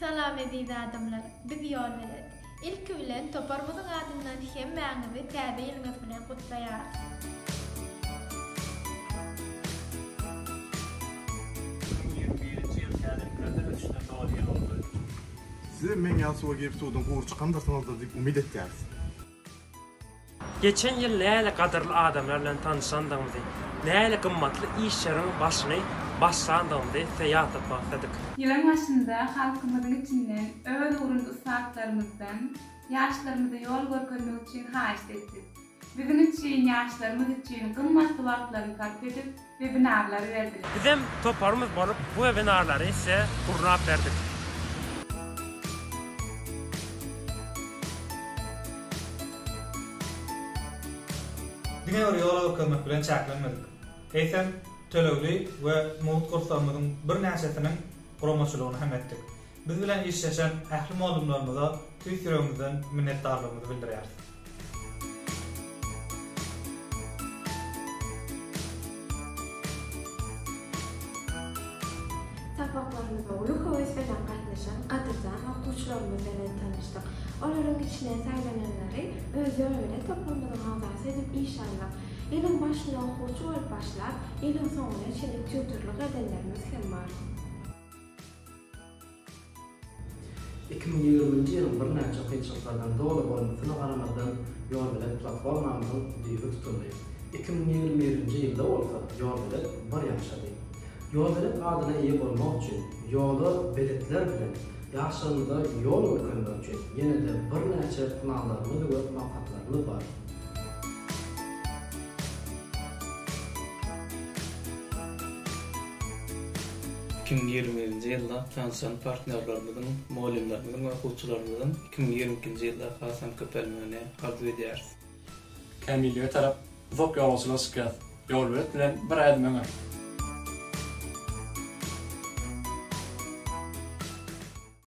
Salam eziz adamlar, biz Ýolbelet. Ilki bilen toparymyzyň adyndan hemmäňizi täze ýylyňyz bilen gutlaýarys. 2021-nji ýyl täzeliklerden ösüşden doly ýyl boldy. Sizem meň ýaly suwa girip suwdan gury çykandyrsyňyzdyr diýip umyt etýäris. Geçen ýyl nähili gadyrly adamlar bilen tanyşandygymyzy, nähili gymmatly işleriň başyny başlandygymyzy size ýatlatmak isledik. Ýylyň başynda halkymyzyň içinden öz ugrunda ussatlarymyzdan ýaşlarymyza ýol görkezmek üçin haýyşt etdik. Biziň üçin, ýaşlarymyz üçin gymmatly wagtlaryny sarp edip, webinarlar berdiler. Bizem toparymyz bolup bu webinarlary size gurnap berdik. Diňe bir ýol görkezmek bilen çäklenmedik. Eýsem, tölegli we mugt kurslarymyzyň birnäçesiniň guramaçylygyny hem etdik. Biz bilen işleşen ähli mugallymlarymyza tüýs ýüregimizden minnetdarlygymyzy bildirýäris. Sapaklarymyza uly höwes bilen gatnaşan gadyrdan okuwçylarymyz bilen tanyşdyk. Olaryň içinden saýlananlary öz ýolbelet toparymyzyň agzasy edip işe aldyk. Ýylyň başynda okuwçy bolup başlap, ýylyň soňuna çenli týutorlyk edenlerimiz hem bar. 2020-nji ýylyň birnäçe kynçylyklardan doly bolmasyna garamazdan, Ýolbelet platformamyzyň düýbi tutuldy. 2021-nji ýylda bolsa Ýolbelet bir ýaşady. Ýolbelet adyna eýe bolmak üçin, ýola beletler bilen ýaşlarymyza ýol görkezmek üçin ýene-de birnäçe planlarymyz we maksatlarymyz bar. 2021-nji ýylda tanyşan partnýorlarymyzyň, mugallymlarymyzyň we okuwçylarymyzyň 2022-nji ýylda hasam köpelmegini arzuw edýäris. Kämillige tarap uzak ýolagçylyga çykýas. Ýolbelet bilen bir ädim öňe!